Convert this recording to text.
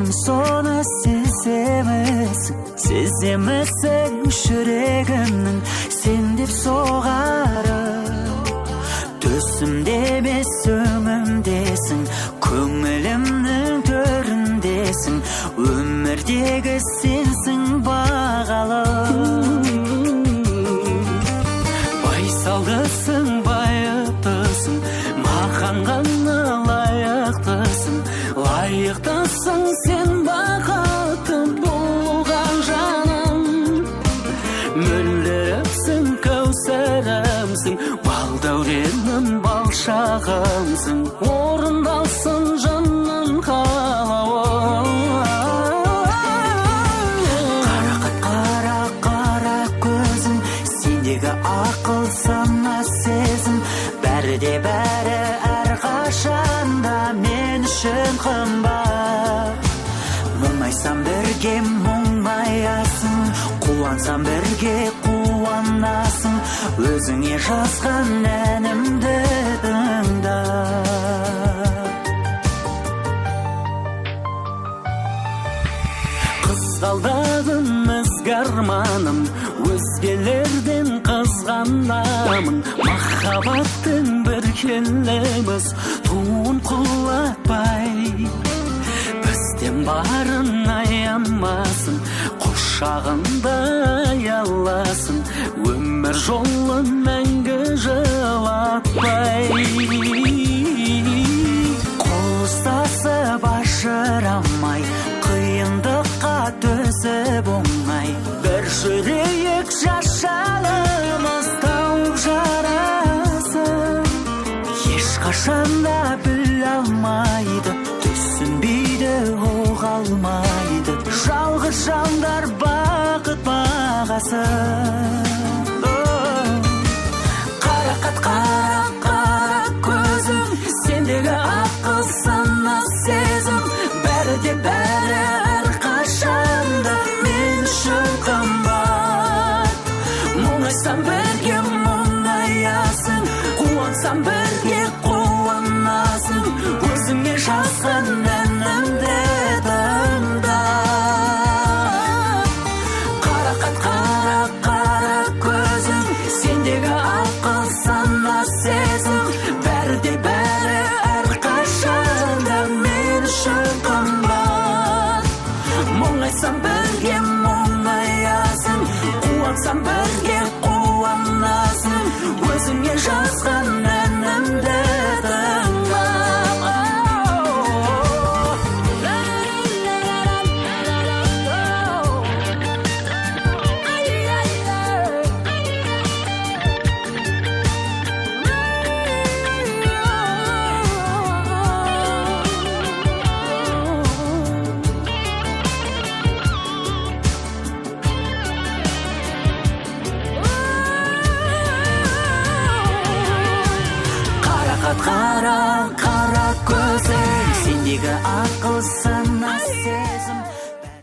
Соны сеземісің, сеземісің жүрегімнің сен деп соғарын. Түсімде емес өңімдесің, көңілімнің төріндесің, өмірдегі сенсің бағалы. Байсалдысың, байыптысың, маған ғана лайықтысың, лайықтысың сен бақытты болуға жаным. Мөлдіріпсің, кәусәрімсің, бал дәуренім, бал шағымсың, орындалсын жанның қалауы. Қарақат қара қара көзің, сендегі ақыл сана сезім, бәрі де бәрі әрқашанда мен үшін қымбат. Мұңайсам бірге мұңаясың, қуансам бірге қуанасың, өзіңе жазған әнімді тыңда. Қызғалдағым ізгі арманым, өзгелерден қызғанамын, махаббаттың бір келеміз туын құлатпай. Бізден барын аямасын, құшағында аяласын, өмір жолын мәңгі жылатпай. Қол ұстасып ажырамай, қиындыққа төзіп оңай, бір жүрейік жас жанымыз тауып жарасын. Ешқашан да біле алмайды, түсінбейді, ұға алмайды, жалғыз жандар бақыт бағасын. Қарақат қара қара көзім, сендегі ақыл сана сезім, бәрі де бәрі әрқашанда мен үшін қымбат. Мұңайсам бірге мұңаясың, қуансам бірге қуанасың, өзіңе жазған әнімді тыңда. Қарақат қара қара көзім, сендегі ақыл сана сезім, бәрі де бәрі әрқашанда мен үшін қымбат. Мұңайсам бірге мұңаясың, қуансам бірге қуанасың, өзіңе жазған әнімді тыңда. Қарақат қара қара көзің, сендегі ақыл сана сезім.